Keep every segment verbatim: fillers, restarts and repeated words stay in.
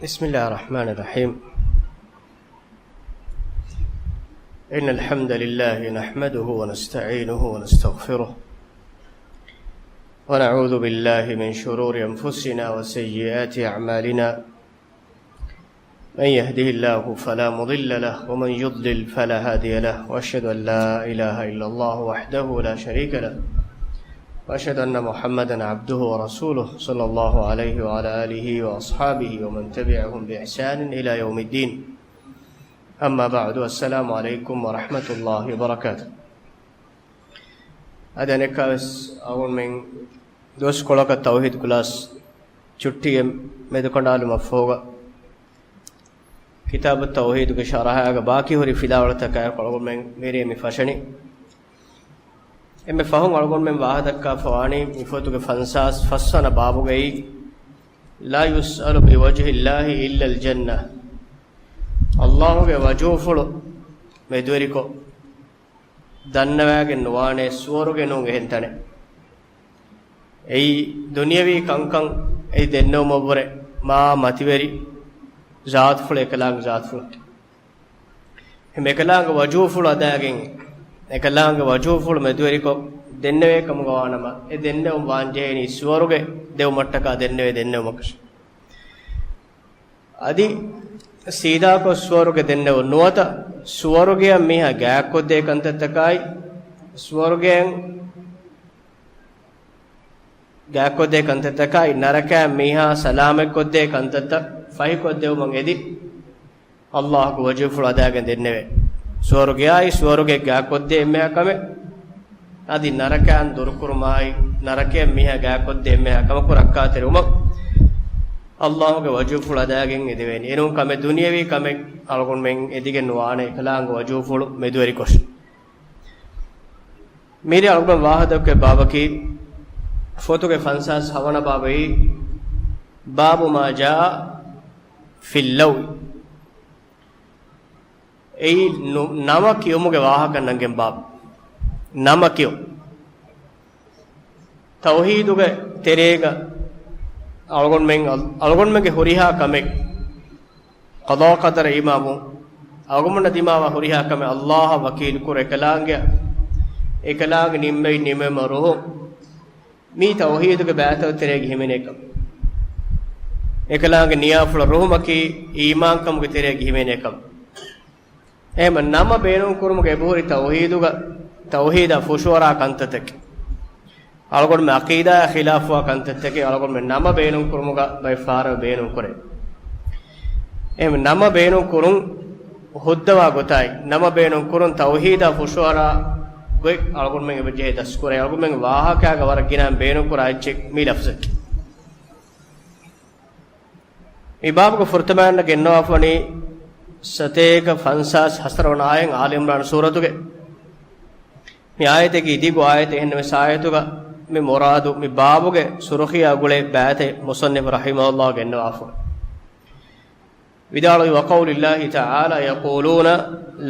بسم الله الرحمن الرحيم. إن الحمد لله نحمده ونستعينه ونستغفره، ونعوذ بالله من شرور أنفسنا وسيئات أعمالنا. من يهده الله فلا مضل له، ومن يضلل فلا هادي له، وأشهد أن لا إله إلا الله وحده لا شريك له، وأشهد أن محمدا عبده ورسوله، صلى الله عليه وعلى آله وأصحابه ومن تبعهم بإحسان إلى يوم الدين. أما بعد، السلام عليكم ورحمة الله وبركاته. އަދި އަނެއްކާވެސް އަޅުގަނޑުމެން ދުވަސްކޮޅަކަށް ތައުހީދު ކްލާސް ޗުއްޓީގެ މެދުކަނޑާލުމަށްފަހުގަ، ކިތާބު ތައުހީދުގެ ޝަރަޙައިގަ ބާކީ ހުރި ފިލާވަޅުތަކާއެކު އަޅުގަނޑުމެން މިރޭ މި ފަށަނީ. އެންމެ ފަހުން އަޅުގަނޑުމެން ވާހަކަދައްކާފަ ވާނީ މި ފޮތުގެ ފަންސާސް ފަސްވަނަ ބާބުގައި، لا يسأل بوجه الله إلا الجنة. ﷲ ގެ ވަޖޫފުޅު މެދުވެރިކޮށް، ދަންނަވާގެން ނުވާނެ ސުވަރުގެ ނޫން އެހެން ތަނެއް. އެއީ ދުނިޔަވީ ކަންކަން އެއީ ދެންނެވުމަށްވުރެ މާ މަތިވެރި ޒާތުފުޅު އެކަލާނގެ ޒާތުފުޅު. އެ އެކަލާނގެ ވަޖޫފުޅު އަދާގެން، އެކަލާނގެ ވަޖޫފުޅު މެދުވެރިކޮށް ދެންނެވޭ ކަމުގަ ވާނަމަ، އެ ދެންނެވުން ވާންޖެހޭނީ ސުވަރުގެ ދެވުމަށްޓަކާ ދެންނެވޭ ދެންނެވުމަކަށް. އަދި ސީދާކޮށް ސުވަރުގެ ދެންނެވުން ނުވަތަ، ސުވަރުގެއަށް މީހާ ގާތްކޮށްދޭ ކަންތައްތަކާއި، ސުވަރުގެއަށް ގާތްކޮށްދޭ ކަންތައްތަކާއި، ނަރަކައަށް މީހާ ސަލާމަތްކޮށްދޭ ކަންތައްތައް ފަހިކޮށްދެވުމަށް އެދި، ﷲ ގެ ވަޖޫފުޅު އަދާގެން ދެންނެވޭ. ސުވަރުގެއާއި، ސުވަރުގެ ގާތްކޮށްދޭ އެންމެހާ ކަމެއް، އަދި ނަރަކައިން ދުރުކުރުމާއި، ނަރަކައަށް މީހާ ގާތްކޮށްދޭ އެންމެހާ ކަމަކު ރައްކާތެރިވުމަށް، ﷲ ގެ ވަޖޫފުޅު އަދާގެން އެދެވޭނެ. އެނޫން ކަމެއް ދުނިޔަވީ ކަމެއް އަޅުގަނޑުމެން އެދިގެން ނުވާނެ، އެކަލާނގެ ވަޖޫފުޅު މެދުވެރިކޮށް. މިރޭ އަޅުގަނޑު ވާހަކަދައްކޭ ބާބަކީ، ފޮތުގެ ފަންސާސް ހަވަނަ ބާބައީ، باب ما جاء في اللوء. އެއީ ނު-، ނަމަ ކިޔުމުގެ ވާހަކަ ނަންގެން ބާބު. ނަމަ ކިޔުން. ތައުހީދުގެ ތެރޭގަ އަޅުގަނޑުމެން، އަޅުގަނޑުމެންގެ ހުރިހާ ކަމެއް، ޤަޟާ ޤަދަރަށް އީމާންވުން، އަޅުގަނޑުމެންނަށް ދިމާވާ ހުރިހާ ކަމެއް ﷲ އަށް ވަކީލުކުރު އެކަލާނގެ، އެކަލާނގެ ނިންމެވި ނިމެމަ ރުހު، މީ ތައުހީދުގެ ބައިތައް ތެރޭގަ ހިމެނޭ ކަމެއް. އެކަލާނގެ ނިޔާފުޅަށް ރުހުމަކީ އީމާންކަމުގެ ތެރޭގަ ހިމެނޭ ކަމެއް. އެހެން ނަމަ ބޭނުންކުރުމުގެ އެބަހުރި ތައުހީދުގަ، ތައުހީދާ ފުށުއަރާ ކަންތައްތަކެއް. އަޅުގަނޑުމެ އަޤީދާއާ ޚިލާފުވާ ކަންތައްތަކެއް އަޅުގަނޑުމެ ނަމަ ބޭނުންކުރުމުގަ ބައެއް ފަހަރަށް ބޭނުންކުރޭ. އެހެން ނަމަ ބޭނުންކުރުން ހުއްދަވާ ގޮތާއި، ނަމަ ބޭނުންކުރުން ތައުހީދާ ފުށުއަރާ ގޮތް އަޅުގަނޑުމެން އެބަޖެހޭ ދަސްކުރޭ. އަޅުގަނޑުމެން ވާހަކައިގަ ވަރަށް ގިނައިން ބޭނުންކުރާ އެއްޗެއް މި ލަފްޒަކީ. މި ބާބުގެ ފުރަތަމައިންނަށް ގެންނަވާފަވަނީ ސަތޭކަ ފަންސާސް ހަތަރުވަނަ އާޔަތް އާލި އިމްރާން ސޫރަތުގެ މި އާޔަތަކީ ދިގު އާޔަތެއް. އެހެންނަމަވެސް އާޔަތުގަ މި މުރާދު މި ބާބުގެ ސުރުޚީއާ ގުޅޭ ބައިތެއް މުޞައްނިފު ރަޙިމަހުﷲ ގެންނަވާފަ. ވިދާޅުވި، وقول الله تعالى يقولون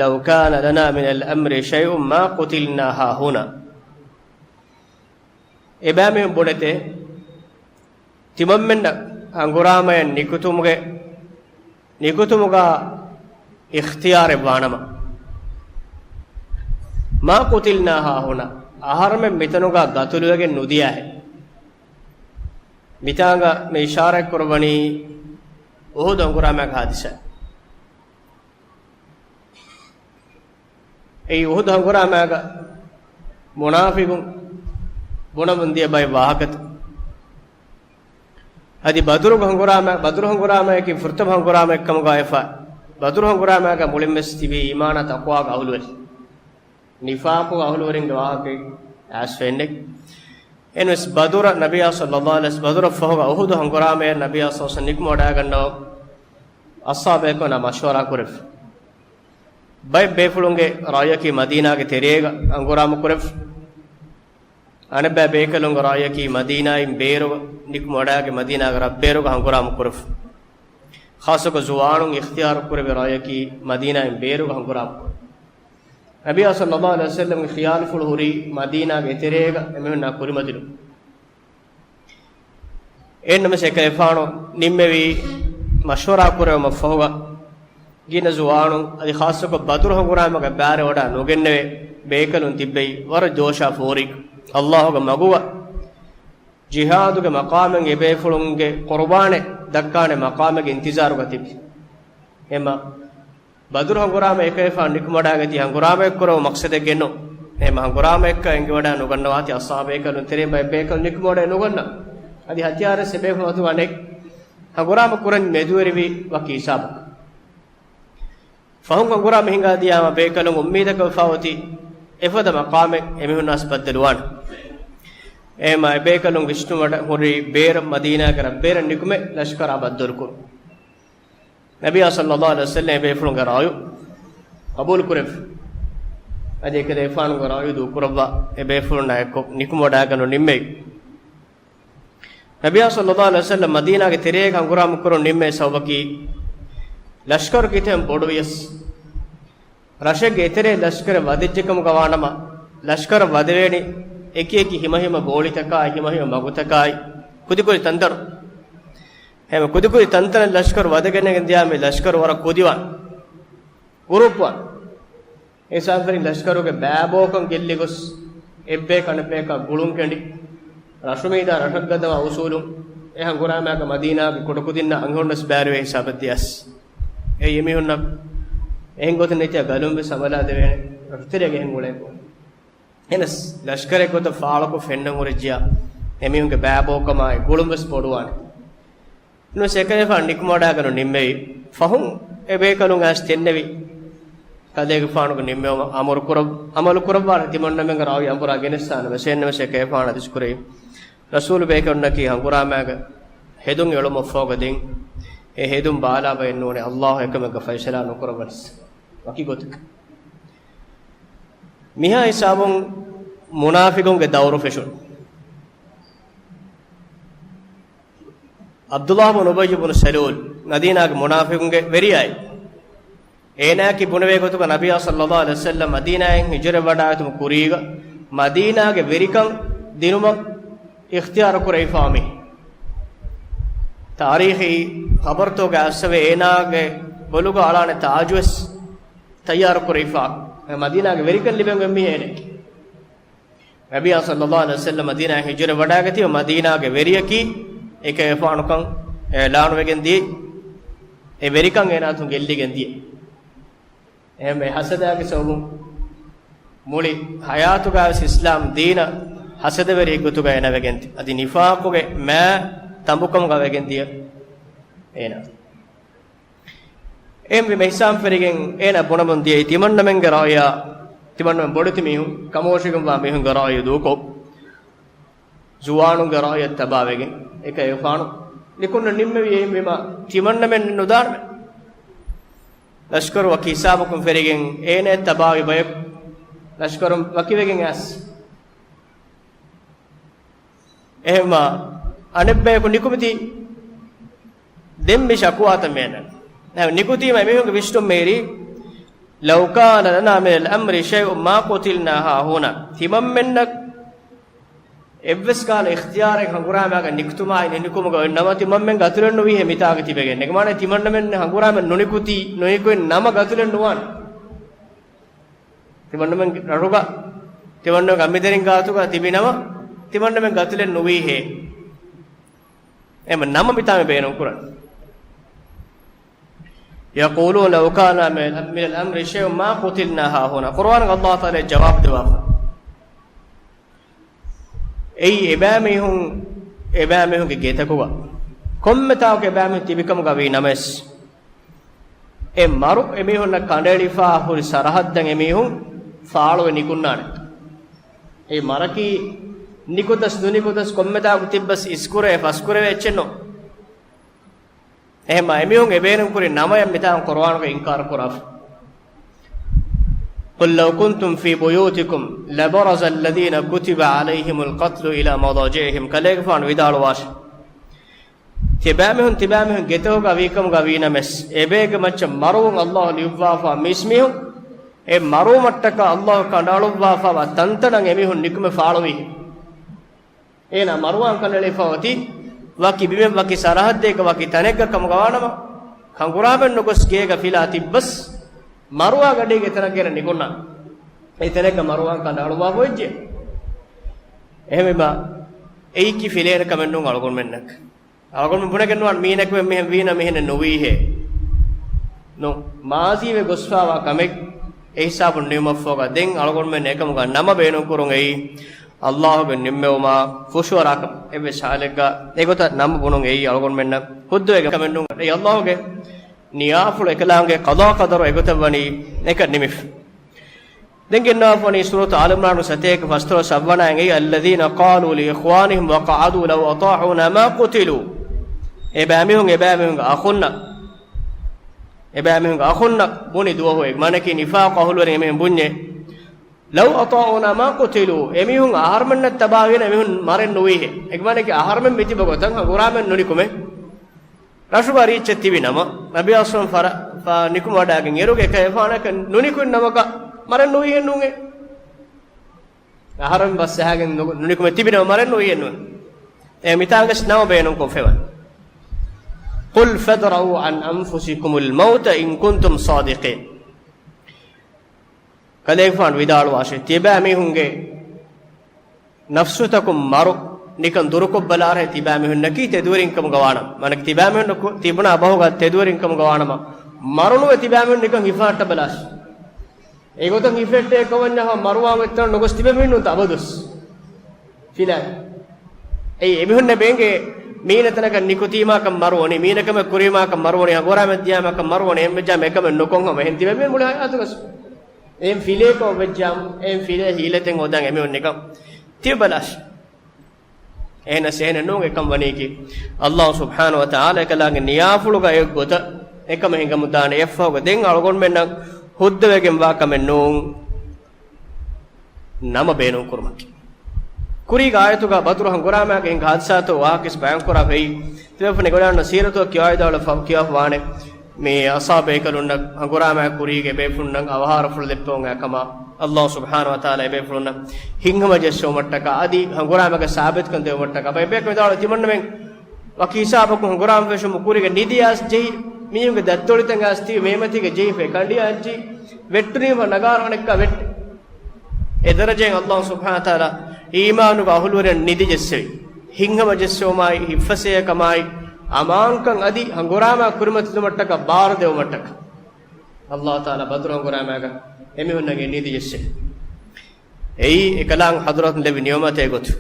لو كان لنا من الأمر شيء ما قتلنا هاهنا. އެބައިމީހުން ބުނެތެ، ތިމަންމެންނަށް ހަނގުރާމަޔަށް ނިކުތުމުގެ، ނިކުތުމުގަ އިޚްތިޔާރެއް ވާނަމަ، ما قتلنا هاهنا، އަހަރުމެން މިތަނުގަ ގަތުލުވެގެން ނުދިޔާހެން. މިތާނގަ މި އިޝާރަތް ކުރައްވަނީ އުޙުދު ހަނގުރާމައިގެ ހާދިސާ. އެއީ އުޙުދު ހަނގުރާމައިގަ މުނާފިގުން ބުނަމުން ދިޔަ ބައެއް ވާހަކަތައް. އަދި ބަދުރުގެ ހަނގުރާމަ، ބަދުރު ހަނގުރާމައަކީ ފުރަތަމަ ހަނގުރާމައެއް ކަމުގައިފަ، ބަދުރު ހަނގުރާމައިގަ މުޅިންވެސް ތިބީ އީމާނާ ތަޤްވާގެ އަހުލުވެރިން. ނިފާޤުގެ އަހުލުވެރިންގެ ވާހަކައެއް އައިސްފައެއްނެތް. އެހެންވެސް ބަދުރަށް ނަބިއްޔާ ޞައްލައްލާހު ޢަލައިހި ވަސައްލަމަ، ބަދުރަށް ފަހުގަ އުޙުދު ހަނގުރާމަޔަށް ނަބިއްޔާ ޞައްލައްލާހު ޢަލައިހި ވަސައްލަމަ ނިކުމެވަޑައިގަންނަވަ އަޞްޙާބުބޭކަލުންނާ މަޝްވަރާ ކުރެފަ. ބައެއް ބޭފުޅުންގެ ރައުޔަކީ މަދީނާގެ ތެރޭގަ ހަނގުރާމަ ކުރެފަ. އަނެއްބައި ބޭކަލުންގެ ރައުޔަކީ މަދީނާއިން ބޭރުގަ ނިކުމެވަޑައިގެން މަދީނާގެ ރަށްބޭރުގަ ހަނގުރާމަ ކުރެފަ. ޚާއްޞަކޮށް ޒުވާނުން އިޚްތިޔާރު ކުރެވި ރައުޔަކީ މަދީނާއިން ބޭރުގަ ހަނގުރާމަ ކުރުން. ނަބިއްޔާ ޞައްލައްލާހު ޢަލައިހި ވަސައްލަމަގެ ޚިޔާލުފުޅު ހުރީ މަދީނާގެ އެތެރޭގަ އެމީހުންނާ ކުރިމަތިލު. އެހެންނަމަވެސް އެކަލޭގެފާނު ނިންމެވީ މަޝްވަރާ ކުރެވުމަށްފަހުގަ ގިނަ ޒުވާނުން އަދި ޚާއްޞަކޮށް ބަދުރު ހަނގުރާމަގަ ބައިވެރިވަޑާ ނުގެންނެވޭ ބޭކަލުން ތިއްބެވި ވަރަށް ޖޯޝާ ފޯރި. އައްލާހުގެ މަގުގަ ޖިހާދުގެ މަޤާމެއް އެބޭފުޅުންގެ ޤުރުބާނެއް ދައްކާނެ މަޤާމެއްގެ އިންތިޒާރުގަ ތިބި. އެމަ ބަދުރު ހަނގުރާމަ އެކައިފާން ނިކުމަޑާގަތީ ހަނގުރާމައެއް ކުރެވު މަޤްޞަދެއްގެންނު. އެމަ ހަނގުރާމައެއްކަ އެނގިވަޑާ ނުގަންނަވާތީ އަޞްޙާބޭކަލުން ތެރޭ ބައެއް ބޭކަލުން ނިކުމަޑައެއް ނުގަންނަ. އަދި ހަތިޔާރެއް އެބޭފުޅުން އަތުގަ ނެތް. ހަނގުރާމަ ކުރަން މެދުވެރިވީ ވަކި ހިސާބަކަށް. ފަހުން ހަނގުރާމަ ހިނގާ ދިޔާމަ ބޭކަލުން އުއްމީދަކަށް ވެފާ އޮތީ އެފަދަ މަޤާމެއް އެމީހުންނާސް ބައްދަލުވާނެ. އެމަ އެބޭކަލުން ވިސްނުމަޑަ ހުރި ބޭރަށް މަދީނާގެ ރަށްބޭރަށް ނިކުމެ ލަޝްކަރާ ބައްދަލުކުރު. ނަބިއްޔާ ޞައްލައްލާހު ޢަލައިހި ވަސައްލަމް އެބޭފުޅުންގެ ރާޔު ޤަބޫލު ކުރެއްވި. އަދި އެކަލޭގެފާނުގެ ރާޔު ދޫކުރައްވާ އެބޭފުޅުންނާ އެއްކޮށް ނިކުމެވަޑާގަނޑު ނިންމެވި. ނަބިއްޔާ ޞައްލައްލާހު ޢަލައިހި ވަސައްލަމް މަދީނާގެ ތެރޭގަ ހަނގުރާމަ ކުރަން ނިންމޭ ސަބަބަކީ، ލަޝްކަރު ކިތައް ބޮޑުވިޔަސް، ރަށެއްގެ އެތެރޭ ލަޝްކަރެއް ވަދެއްޖެކަމުގަ ވާނަމަ، ލަޝްކަރަށް ވަދެވޭނީ އެކި އެކި ހިމަހިމަ ގޯޅިތަކާއި، ހިމަހިމަ މަގުތަކާއި، ކުދިކުދި ތަންތަނު. އެހެން ކުދިކުދި ތަންތަނަށް ލަޝްކަރު ވަދެގެން ދިޔާ މި ލަޝްކަރު ވަރަށް ކުދިވާން، ގުރޫޕްވާން. އެހިސާބުން ލަޝްކަރުގެ ބައިބޯކަން ގެއްލިގޮސް، އެއްބަޔަކު އަނެއްބަޔަކާ ގުޅުން ކެނޑި، ރަށުމީދާ ރަށަށް ގަދަވާ އުސޫލުން، އެ ހަނގުރާމައިގަ މަދީނާގެ ކުޑަކުދިންނަށް އަނގިހޮންނަސް ބައިވެރިވެ ހިސާބަށް ދިޔަސް. އެ އެމީހުންނަށް އެހެން ގޮތެއް ނެތިއްޔާ ގަލުން ވެސް ހަމަލާ ދެވޭނެ، ރަށުތެރެއަށް އެހެން އުޅޭކު. އެހެނަސް ލަޝްކަރެއް ގޮތަށް ފާޅުކޮށް ފެންނަން ހުރެއްޖިޔާ، އެމީހުންގެ ބައިބޯކަމާއި ގުޅުން ވެސް ބޮޑުވާނެ. ނުވެސް އެކަލޭގެފާނު ނިކުމެވަޑާގަނޑު ނިންމެވި. ފަހުން އެބޭކަލުން އައިސް ދެންނެވި. ކަލޭގެފާނުގެ ނިންމެވުމަށް އަމުރު ކުރަ-، އަމަލު ކުރައްވާނެ ތިމަންނަމެންގެ ރާވީ އަނބުރާ ގެނެއްސާނެ ވެސް. އެހެންނަމަވެސް އެކަލޭގެފާނު އަދިސް ކުރެވި. ރަސޫލު ބޭކަލުންނަކީ ހަނގުރާމައިގަ ހެދުން އެޅުމަށްފަހުގަ ދެން އެ ހެދުން ބާލާ ބައެއް ނޫނޭ، އައްލާހު އެކަމެއްގަ ފައިސަލާ ނުކުރައްވަނިސް. ވަކި ގޮތަކަށް. މިހާ ހިސާބުން މުނާފިގުންގެ ދައުރު ފެށުނު. ޢަބްދުﷲ ބުނު އުބައްޔު ބުނު ސަލޫލް، މަދީނާގެ މުނާފިގުންގެ ވެރިޔާއެއް. އޭނާއަކީ ބުނެވޭ ގޮތުގަ ނަބިއްޔާ ޞައްލައްލާހު ޢަލައިހި ވަސައްލަމް މަދީނާއިން ހިޖުރަވެވަޑާގަތުމުގެ ކުރީގަ މަދީނާގެ ވެރިކަން ދިނުމަށް އިޚްތިޔާރު ކުރެވިފާ މީ. ތާރީޚީ ޚަބަރުތަކުގަ އައިސްފަވޭ އޭނާގެ ބޮލުގަ އަޅާނެ ތާޖުވެސް ތައްޔާރު ކުރެވިފާ. މަދީނާގެ ވެރިކަން ލިބެން އޮތް މީހެއް އޭނެ. ނަބިއްޔާ ޞައްލައްލާހު ޢަލައިހި ވަސައްލަމް މަދީނާއަށް ހިޖުރަ ވަޑާގަތީ، މަދީނާގެ ވެރިޔަކީ އެކަލޭގެފާނުކަން އިޢުލާނުވެގެން ދިޔައީ. އެ ވެރިކަން އޭނާ އަތުން ގެއްލިގެން ދިޔައީ. އެހެންވެ ހަސަދާގެ ސަބަބުން މުޅި ޙަޔާތުގަވެސް އިސްލާމް ދީނަށް ހަސަދަވެރި ގޮތުގަ އޭނާ ވެގެން ދިޔަ. އަދި ނިފާޤުގެ މާ ތަނބުކަމުގަ ވެގެން ދިޔަ އޭނާ. އެހެންވީމަ ހިސާބު ފެށިގެން އޭނާ ބުނަމުން ދިޔައީ ތިމަންނަމެންގެ ރާޔާ، ތިމަންނަމެން ބޮޑެތި މީހުން، ކަމުވޮށިގެންވާ މީހުންގެ ރާޔު ދޫކޮށް، ޒުވާނުންގެ ރާޔަށް ތަބާވެގެން، އެކަލޭގެފާނު ނިކުންނަ ނިންމެވި. އެހެންވީމަ ތިމަންނަމެން ނުދާނަމޭ. ލަޝްކަރު ވަކި ހިސާބަކުން ފެށިގެން އޭނާ ތަބާވި ބަޔަކު ލަޝްކަރުން ވަކިވެގެން އައިސް. އެހެންވާ އަނެއްބަޔަކު ނިކުމެތި. ދެން މި ޝަކުވާތައް މޭނަ. ނިކުތީމަ އެމީހުންގެ ވިސްނުން މޭރީ، "لو كان لنا من الأمر شيء ما قتلنا هاهنا." ތިމަންމެންނަށް އެއްވެސް ކަހަލަ އިޚްތިޔާރެއް ހަނގުރާމައިގަ ނިކުތުމާއި ނިނިކުމުގަ އޮތް ނަމަ، ތިމަންމެން ގަތުލެއް ނުވީހޭ މިތާގަ ތިބެގެން. އެކަމާނަ ތިމަންނަމެން ހަނގުރާމަ ނުނިކުތީ، ނުނިކުތް ނަމަ ގަތުލެއް ނުވާނެ. ތިމަންނަމެން ރަށުގަ، ތިމަންނަމެން އަނބިދަރިން ގާތުގަ ތިބި ނަމަ، ތިމަންނަމެން ގަތުލެއް ނުވީހޭ. އެމަ ނަމަ މިތާމެ ބޭނުން ކުރަން. يقولون لو كان من الأمر شيء ما قتلنا هاهنا. ޤުރުއާނުގަ ﷲ ތަޢާލާ ޖަވާބު ދެވާފަ. އެއީ އެބައިމީހުން، އެބައިމީހުންގެ ގެތަކުގަ ކޮންމެ ތާކު އެބައިމީހުން ތިބިކަމުގަ ވީ ނަމަވެސް، އެ މަރު އެމީހުންނަށް ކަނޑައެޅިފާ ހުރި ސަރަހައްދަށް އެމީހުން ފާޅުވެ ނިކުންނާނެ. އެ މަރަކީ ނިކުތަސް ނުނިކުތަސް ކޮންމެ ތާކު ތިއްބަސް އިސްކުރެވޭ ފަސްކުރެވޭ އެއްޗެއް ނޫން. އެހެންމަ އެމީހުން އެ ބޭނުން ކުރި ނަމަޔަށް މިތާން ޤުރުއާނުގަ އިންކާރު ކުރާފަ. قل لو كنتم في بيوتكم لبرز الذين كتب عليهم القتل إلى مضاجعهم. ކަލޭގެފާނު ވިދާޅުވާށި. ތިބާމީހުން، ތިބާމީހުން ގެތަކުގަ ވީކަމުގަ ވީނަމަސް، އެބޭގެ މައްޗަށް މަރުވުން ﷲ ލިޔުއްވާފާ މީސްމީހުން، އެ މަރުވުމަށްޓަކާ ﷲ ކަނޑައަޅުއްވާފާވާ ތަންތަނަށް އެމީހުން ނިކުމެ ފާޅުވީ. އޭނާ މަރުވާން ކަނޑައެޅިފަ އޮތީ، ވަކި ބިމެއް ވަކި ސަރަހައްދެއްގަ ވަކި ތަނެއްގަ ކަމުގަ ވާނަމަ، ހަނގުރާމައެއް ނުގޮސް ގޭގަ ފިލާ ތިއްބަސް، މަރުވާ ގަޑީގެ ތެރެއަށް ގެނަ ނިކުންނާނެ. އެ ތެރެއަށް މަރުވާން ކަނޑައަޅުއްވާފަ ވެއްޖެ. އެހެންވީމަ، އެއީކީ ފިލޭނެ ކަމެއް ނޫން އަޅުގަނޑުމެންނަށް. އަޅުގަނޑުމެން ބުނެގެން ނުވާނެ މީނަކު މިހެން ވީނަމަ މިހެނެއް ނުވީހޭ. ނޫން. މާޒީވެ ގޮސްފާވާ ކަމެއް އެ ހިސާބުން ނިމުމަށްފަހުގަ ދެން އަޅުގަނޑުމެން އެކަމުގަ ނަމަ ބޭނުން ކުރުން އެއީ، އައްލާހުގެ ނިންމެވުމާ ފުށުއަރާކަށް އެއްވެސް ހާލެއްގަ އެގޮތަށް ނަމަ ބުނުން އެއީ އަޅުގަނޑުމެންނަށް ހުއްދަވެގެން ކަމެއް ނޫން. އެއީ އައްލާހުގެ ނިޔާފުޅު އެކަލާނގެ ޤަޟާ ޤަދަރު އެގޮތަށް ވަނީ އެކަން ނިމިފަ. ދެން ގެންނާފަވަނީ ސޫރަތު އާލު ޢިމްރާނު ސަތޭކަ ފަސްދޮޅަސް އަށްވަނަ އެއް އައްޔަތް، الَّذِينَ قَالُوا لِإِخْوَانِهِمْ وَقَعَدُوا لَوْ أَطَاعُونَا مَا قُتِلُوا. އެބައިމީހުން އެބައިމީހުންގެ އަޚުންނަށް، އެބައިމީހުންގެ އަޚުންނަށް ބުނި ދުވަހު އެ މާނައަކީ ނިފާޤު އަހުލުވެރިން އެމީހުން ބުންޏޭ، لَوْ أَطَاعُونَا مَا قُتِلُوا، އެމީހުން އަހަރުމެންނަށް ތަބާވީނަމަ އެމީހުން މަރެއް ނުވީހޭ. އެ މާނައަކީ އަހަރުމެން މިތިބަ ގޮތަށް ހަނގުރާމައެއް ނުނިކުމެ. ރަށުގަ ރީއްޗެއް ތިބި ނަމަ، ނަބީ އަސްލަމް ފަރަ-، ފަ-، ނިކުމެވަޑައިގެން އިރުގެ އެކަލޭގެފާނަކަށް ނުނިކުތް ނަމަކަށް މަރެއް ނުވީހެއް ނޫނޭ. އަހަރެން ބަސް އަހައިގެން ނު-، ނުނިކުމެ ތިބި ނަމަ މަރެއް ނުވީހެއް ނޫން. އެ މިތާނގެސް ނަމަ ބޭނުން ކޮށްފައިވަނީ. قُلْ فَادْرَءُوا عَنْ أَنْفُسِكُمُ الْمَوْتَ إِنْ كُنْتُمْ صَادِقِينَ. ކަލޭގެފާނު ވިދާޅުވާށޭ، ތިބާމީހުންގެ ނަފްސުތަކުން މަރު ނިކަން ދުރުކޮށްބަލާށޭ، ތިބާމީހުންނަކީ ތެދުވެރިން ކަމުގަ ވާނަމަ. މާނައަކީ ތިބާމީހުންނަކު ތިބުނާ ބަހުގަ ތެދުވެރިން ކަމުގަ ވާނަމަ، މަރުނުވެ ތިބާމީހުން ނިކަން ހިފަހައްޓަބަލާށޭ. އެގޮތަށް ހިފެއްޓޭ ކަމަށް ނަހަ މަރުވާން އެއްތަނަށް ނުގޮސް ތިބެމީހުން އަބަދުވެސް ފިލާ. އެއީ އެމީހުންނަށް ބޭނގޭ މީނަ ތަނަކަށް ނިކުތީމާކަށް މަރުވަނީ، މީނަ ކަމެއް ކުރީމާކަށް މަރުވަނީ، ހަނގުރާމަ ދިޔާމާކަށް މަރުވަނީ، އެހެންވެއްޖާމަ އެކަމެއް ނުކޮށް ހަމަ އެހެން ތިބެމީހުން މުޅި ހަޔާތުގަސް. އެހެން ފިލޭ ކަމެއް ވެއްޖާމު، އެހެން ފިލޭ ހީލަތެއް ހޯދާން އެމީހުން ނިކަން ތިބެބަލާށޭ. އެހެނަސް އެހެނެއް ނޫން އެކަން ވަނީކީ، އައްލާހު ސުބްޙާނަހު ވަ ތަޢާލާ އެކަލާނގެ ނިޔާފުޅުގަ އެއްގޮތަށް އެކަމެއް ހިނގަމުންދާނެ. އެއަށްފަހުގަ ދެން އަޅުގަނޑުމެންނަށް ހުއްދަވެގެންވާ ކަމެއް ނޫން ނަމަ ބޭނުން ކުރުމަކީ. ކުރީގެ އާޔަތުގަ ބަދުރު ހަނގުރާމައިގެ ހިނގި ހާދިސާތައް ވާހަކައެއް ބަޔާންކުރާފައި، ތިބޭފުޅުން އެގޮތަށް ސީރަތުގަ ކިޔަވާ ވިދާޅުވާ-، ކިޔަވާފަވާނެ. މި އަޞްޙާބު ބޭކަލުންނަށް ހަނގުރާމައިގެ ކުރީގެ ބޭފުޅުންނަށް އަވަހާރަފުޅު ދެއްވެވުމާ ކަމަށް އައްލާހު ސުބްޙާނަހު ވަ ތަޢާލާ އެބޭފުޅުންނަށް ހިތްހަމަ ޖެއްސެވުމަށްޓަކާ އަދި ހަނގުރާމައިގެ ސާބިތުކަން ދެއްވުމަށްޓަކާ. އެބޭކަލުން ވިދާޅުވީ ތިމަންނަމެން ވަކި ހިސާބަކުން ހަނގުރާމަ ފެށުމުގެ ކުރީގަ ނިދިއަސް ޖެހި މީހުންގެ ދަތްތޮޅިތައް އައިސް ތިބި މޭމަތީގަ ޖެހިފައި ކަނޑިއައްޖި ވެއްޓުނީމަ ނަގާރަ އަނެއްކާ ވެއްޓި. އެ ދަރަޖައިން އައްލާހު ސުބްޙާނަހު ވަ ތަޢާލާ އީމާނުގެ އަހުލުވެރިން ނިދި ޖެއްސެވި. ހިތްހަމަ ޖެއްސެވުމާއި، ހިތްފަސޭހަކަމާއި، އަމާންކަން އަދި ހަނގުރާމަ ކުރިމަތިލުމަށްޓަކާ ބާރު ދެވުމަށްޓަކާ. އައްލާހު ތަޢާލާ ބަދުރު ހަނގުރާމައިގަ އެމީހުންނަށް އެ ނިދި ޖެއްސެވި. އެއީ އެކަލާނގެ ޙަޟްރަތުން ލެއްވި ނިޢުމަތެއް ގޮތުން.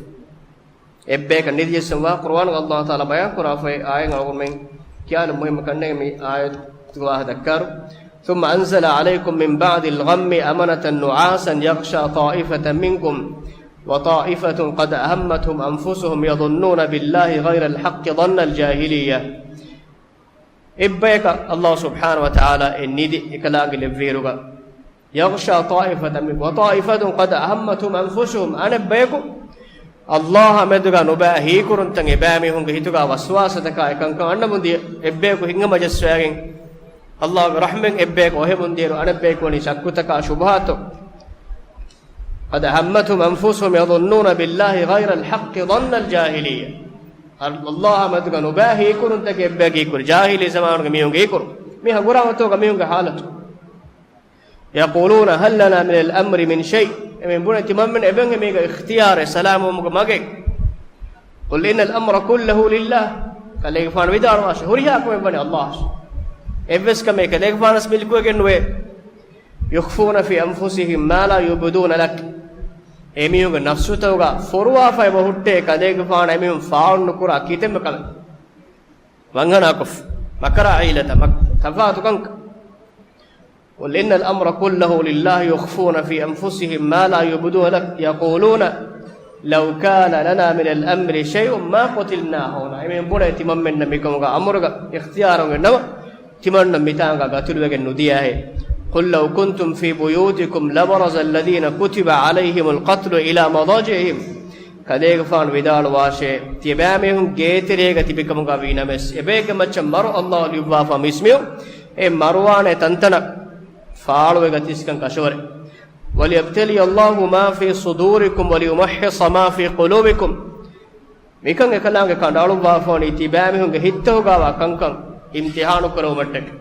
އެއްބަޔަކަށް ނިދި ޖެއްސެވުމާ ޤުރުއާނުގަ އައްލާހު ތަޢާލާ ބަޔާން ކުރާފައި އާޔަތް އަޅުގަނޑުމެން ކިޔާލުން މުހިއްމު ކަންނޭނގެ މި އާޔަތުގެ ވާހަކަ ދައްކާއިރު، ثُمَّ أَنزَلَ عَلَيْكُمْ مِنْ بَعْدِ الْغَمِّ أَمَنَةً نُعَاسًا يَغْشَىٰ طَائِفَةً مِنْكُمْ وَطَائِفَةٌ قَدْ أَهَمَّتْهُمْ أَنْفُسُهُمْ يَظُنُّونَ بِاللَّهِ غَيْرَ الْحَقِّ ظَنَّ الْجَاهِلِيَّةِ. އެއްބަޔަކަށް އައްލާހު ސުބްޙާނަހު ވަ ތަޢާލާ އެ ނިދި އެކަލާނގެ ލެއްވިއިރުގަ، يَغْشَىٰ طَائِفَةً مِنْكُمْ وَطَائِفَةٌ قَدْ أَهَمَّتْهُمْ أَنْفُسُهُمْ. އަނެއްބަޔަކު އައްލާހާ މެދުގަ ނުބައި ހީކުރުންތައް އެބައިމީހުންގެ ހިތުގަ ވަސްވާސްތަކާ އެކަންކަން އަންނަމުންދިޔަ، އެއްބަޔަކު ހިތްހަމަ ޖެއްސަވައިގެން އައްލާހުގެ ރަޙްމަތް އެއްބަޔަކު އޮހެމުންދިޔައިރު އަނެއްބަޔަކު ވަނީ ޝައްކުތަކާ ޝުބުހާތައް. قَدْ أَهَمَّتْهُمْ أَنْفُسُهُمْ يَظُنُّونَ بِاللَّهِ غَيْرَ الْحَقِّ ظَنَّ الْجَاهِلِيَّةِ. އައްލާހާ މެދުގަ ނުބައި ހީކުރުންތަކެއް އެއްބަޔަކު ހީކުރި، ޖާހިލީ ޒަމާނުގެ މީހުންގެ ހީކުރުން. މި ހަނގުރާމަތަކުގަ މީހުންގެ ހާލަތު. يَقُولُونَ هَلْ لَنَا مِنَ الْأَمْرِ مِنْ شَيْءٍ. އެމީހުން ބުނޭ ތިމަންމެން އެބައޮތް މީގަ އިޚްތިޔާރެއް ސަލާމަތްވުމުގެ މަގެއް. قُلْ إِنَّ الْأَمْرَ كُلَّهُ لِلَّهِ. ކަލޭގެފާނު ވިދާޅުވާށޭ، ހުރިހާ ކަމެއް ވަނީ އައްލާހަށޭ. އެއްވެސް ކަމެއް ކަލޭގެފާނަށް މިލްކުވެގެން ނުވޭ. يُخْفُونَ فِي أَنْفُسِهِمْ مَا لَا يُبْدُونَ لَكَ. އެމީހުންގެ ނަފްސުތަކުގަ ފޮރުވާފައި އެބަ ހުއްޓޭ ކަލޭގެފާނަށް އެމީހުން ފާޅުނުކުރާ ކިތަންމެ ކަމެއް. ވަންހަނާކޮށް، މަކަރާ ހީލަތައް، ތަފާތު ކަންކަން. قُلْ إِنَّ الْأَمْرَ كُلَّهُ لِلَّهِ يُخْفُونَ فِي أَنْفُسِهِمْ مَا لَا يُبْدُونَ لَكَ يَقُولُونَ لَوْ كَانَ لَنَا مِنَ الْأَمْرِ شَيْءٌ مَا قُتِلْنَا هَاهُنَا. އެމީހުން ބުނޭ ތިމަންމެންނަށް މިކަމުގަ އަމުރުގަ އިޚްތިޔާރު އޮންނަމަ ތިމަންނަ މިތާނގަ ގަތުލުވެގެން ނުދިޔަހޭ. قُل لَّوْ كُنْتُمْ فِي بُيُوتِكُمْ لَبَرَزَ الَّذِينَ كُتِبَ عَلَيْهِمُ الْقَتْلُ إِلَىٰ مَضَاجِعِهِمْ. ކަލޭގެފާނު ވިދާޅުވާށޭ، ތިޔަބައިމީހުން ގޭތެރޭގަ ތިބިކަމުގަ ވީނަމަވެސް، އެބައެއްގެ މައްޗަށް މަރު އައްލާހު ލިޔުއްވާފަ މީސްމީހުން އެ މަރުވާނެ ތަންތަނަށް ފާޅުވެގަތީސްކަން ކަށަވަރެއް. وَلِيَبْتَلِيَ اللَّهُ مَا فِي صُدُورِكُمْ وَلِيُمَحِّصَ مَا فِي قُلُوبِكُمْ. މިކަން އެކަލާނގެ ކަނޑައަޅުއްވާފަވަނީ ތިބާމީހުންގެ ހިތްތަކުގަވާ ކަންކަން. އިމްތިހާނު ކުރެވުމަށްޓަކައި.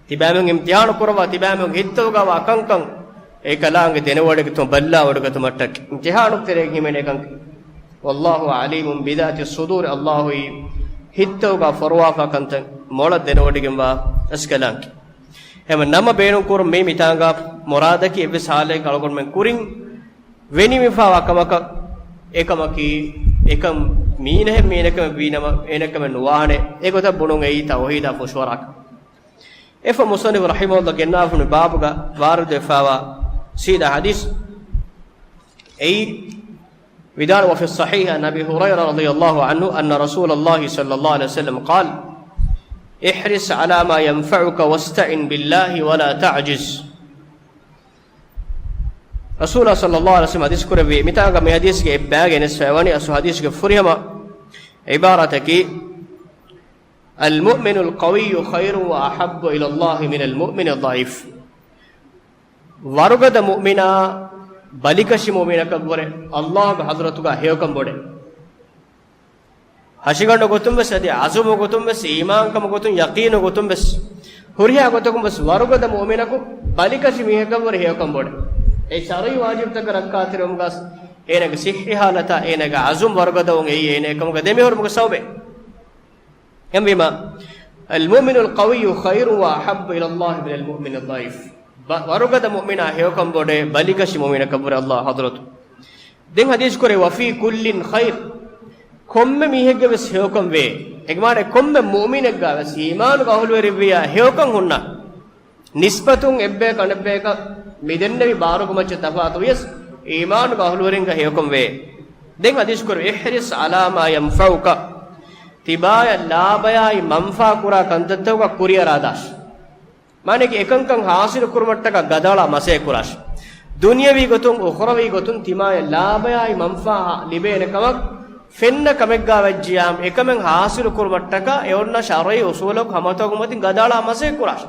ތިބާމީހުން އިމްތިހާނު ކުރައްވާ، ތިބާމީހުން ހިތްތަކުގަވާ ކަންކަން އެކަލާނގެ ދެނެވޮޑިގަތުމަށް، ބައްލާވޮޑިގަތުމަށްޓަކައި. އިމްތިހާނު ތެރޭގަ ހިމެނޭ ކަންކަން. والله عليم بذات الصدور، ﷲ އީ ހިތްތަކުގަ ފޮރުވާފާ ކަންތައް މޮޅަށް ދެނެވޮޑިގެންވާ އެކަލާނގެ. އެހެން ނަމަ ބޭނުން ކުރުން މީ މިތާނގަ މުރާދަކީ އެއްވެސް ހާލެއްގަ އަޅުގަނޑުމެން ކުރިން ވެނިވިފާވާ ކަމަކަށް، އެކަމަކީ، އެކަން މީނަހެއް މީނަކަމެއް ވީނަމަ، އޭނަކަމެއް ނުވާނެ. އެގޮތަށް ބުނުން އެއީ ތައުހީދާ ފުށުއަރާކަށް. އެފަ މުޞައްނިފު ރަޙިމަހުﷲ ގެންނާފަ މި ބާބުގަ ވާރިދުވެފާވާ ސީދާ ޙަދީޘް އެއީ، ވިދާޅު، وفي الصحيح عن أبي هريرة رضي الله عنه أن رسول الله صلى الله عليه وسلم قال: احرص على ما ينفعك واستعن بالله ولا تعجز. ރަސޫލާ ޞައްލައްލާހު ޢަލައިހި ވަސައްލަމަ ޙަދީޘް ކުރެއްވި، މިތާނގަ މި ޙަދީޘްގެ އެއްބައިގެ އެނެސް ފައިވަނީ އަސްލު ޙަދީޘްގެ ފުރިހަމަ ޢިބާރަތަކީ، المؤمن القوي خير وأحب إلى الله من المؤمن الضعيف. ވަރުގަދަ މުއުމިނާ ބަލިކަށި މުއުމިނަކަށްވުރެ ﷲގެ ޙަޟްރަތުގަ ހެޔޮކަން ބޮޑޭ. ހަށިގަނޑު ގޮތުން ވެސް، އަދި ޢަޒުމު ގޮތުން ވެސް، އީމާންކަމު ގޮތުން، ޔަޤީނު ގޮތުން ވެސް، ހުރިހާ ގޮތަކުން ވެސް ވަރުގަދަ މުއުމިނަކު ބަލިކަށި މީހަކަށްވުރެ ހެޔޮކަން ބޮޑޭ. އެ ޝަރުޢީ ވާޖިބުތަކަށް ރައްކާތެރިވުމުގަ އޭނަގެ ޞިއްޙީ ޙާލަތާ އޭނަގެ ޢަޒުމް ވަރުގަދަވުން އެއީ އޭނަ އެކަމުގަ ދެމިހުރުމުގެ ސަބަބެއް. އެހެންވީމަ، المؤمن القوي خير وأحب إلى الله من المؤمن الضعيف. ބަ-، ވަރުގަދަ މުއުމިނާ ހެޔޮކަން ބޮޑޭ ބަލިކަށި މުއުމިނަކަށްވުރެ ﷲ ޙަޟްރަތު. ދެން ޙަދީޘް ކުރޭ، وفي كل خير. ކޮންމެ މީހެއްގެ ވެސް ހެޔޮކަން ވޭ. އޭގެ މާނަ ކޮންމެ މުއުމިނެއްގަ ވެސް އީމާނުގެ އަހުލުވެރިންވިއްޔާ ހެޔޮކަން ހުންނަ. ނިސްބަތުން އެއްބަޔަކަށް އަނެއްބަޔަކަށް މިދެންނެވި ބާރުގެ މައްޗަށް ތަފާތު ވިޔަސް، އީމާނުގެ އަހުލުވެރިންގެ ހެޔޮކަން ވޭ. ދެން ޙަދީޘް ކުރޭ، احرص على ما ينفعك. ތިބާޔަށް ލާބަޔާއި މަންފާ ކުރާ ކަންތައްތަކުގަ ކުރިއަރާދާށި. މާނައަކީ އެކަންކަން ޙާޞިލު ކުރުމަށްޓަކާ ގަދައަޅާ މަސައްކަތް ކުރާށި. ދުނިޔަވީ ގޮތުން، އުޚްރަވީ ގޮތުން ތިމާޔަށް ލާބަޔާއި މަންފާ ލިބޭނެ ކަމަށް ފެންނަ ކަމެއްގަ ވެއްޖިޔާމު، އެކަމެއް ޙާޞިލު ކުރުމަށްޓަކާ އެ އޮންނަ ޝަރުޢީ އުޞޫލު ހަމަތަކުގެ މަތިން ގަދައަޅާ މަސައްކަތް ކުރާށި.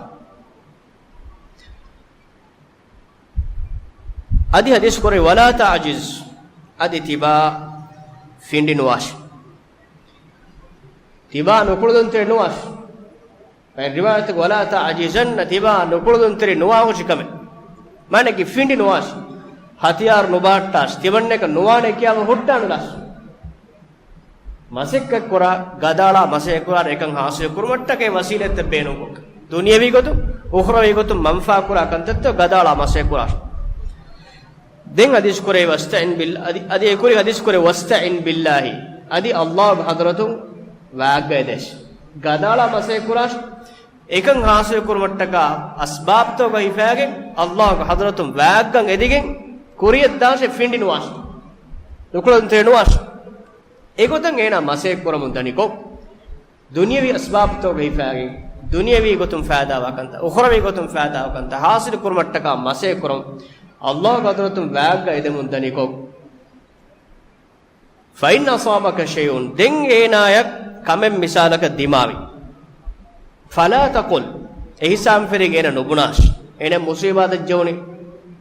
އަދި ޙަދީޘް ކުރޭ، ولا تعجز. އަދި ތިބާ ފިނޑި ނުވާށި. ތިބާ ނުކުޅަދުންތެރި ނުވާށި. އެ ރިވާޔަތުގަ، ولا تعجزن، ތިބާ ނުކުޅަދުންތެރި ނުވާ ހުށި ކަމެއް. މާނައަކީ ފިނޑި ނުވާށި. ހަތިޔާރު ނުބަހައްޓާށި. ތިމަންނައަކަށް ނުވާނެ ކިޔާފަ ހުއްޓާނުލާށި. މަސައްކަތް ކުރާ، ގަދައަޅާ މަސައްކަތް ކުރާ، އެކަން ޙާޞިލު ކުރުމަށްޓަކައި ވަސީލަތްތައް ބޭނުންކޮށް، ދުނިޔަވީ ގޮތުން، އުޚްރަވީ ގޮތުން މަންފާ ކުރާ ކަންތައްތައް ގަދައަޅާ މަސައްކަތް ކުރާށި. ދެން ޙަދީޘް ކުރޭ، واستعن بال-، އަދި، އަދި އެ ކުރި ޙަދީޘް ކުރޭ، واستعن بالله. އަދި ﷲގެ ޙަޟްރަތުން ވާގައިދޭށި. ގަދައަޅާ މަސައްކަތް ކުރާށި. އެކަން ޙާޞިލު ކުރުމަށްޓަކާ އަސްބާބުތަކުގަ ހިފައިގެން، ﷲގެ ޙަޟްރަތުން ވާގަން އެދިގެން ކުރިޔަށްދާށޭ، ފިނޑި ނުވާށޭ. ނުކުޅަދުންތެރި ނުވާށޭ. އެގޮތަށް އޭނާ މަސައްކަތް ކުރަމުން ދަނީކޮށް، ދުނިޔަވީ އަސްބާބުތަކުގަ ހިފައިގެން، ދުނިޔަވީ ގޮތުން ފައިދާވާ ކަންތައް، އުޚްރަވީ ގޮތުން ފައިދާވާ ކަންތައް ޙާޞިލު ކުރުމަށްޓަކާ މަސައްކަތް ކުރަމުން، ﷲގެ ޙަޟްރަތުން ވާގަން އެދެމުން ދަނީކޮށް، فإن أصابك شيء، ދެން އޭނާޔަށް ކަމެއް މިސާލަކަށް ދިމާވި. فلا تقل، އެހިސާބުން ފެށިގެން އޭނަ ނުބުނާށި. އޭނަ މުޞީބާތަށް ޖެހުނީ،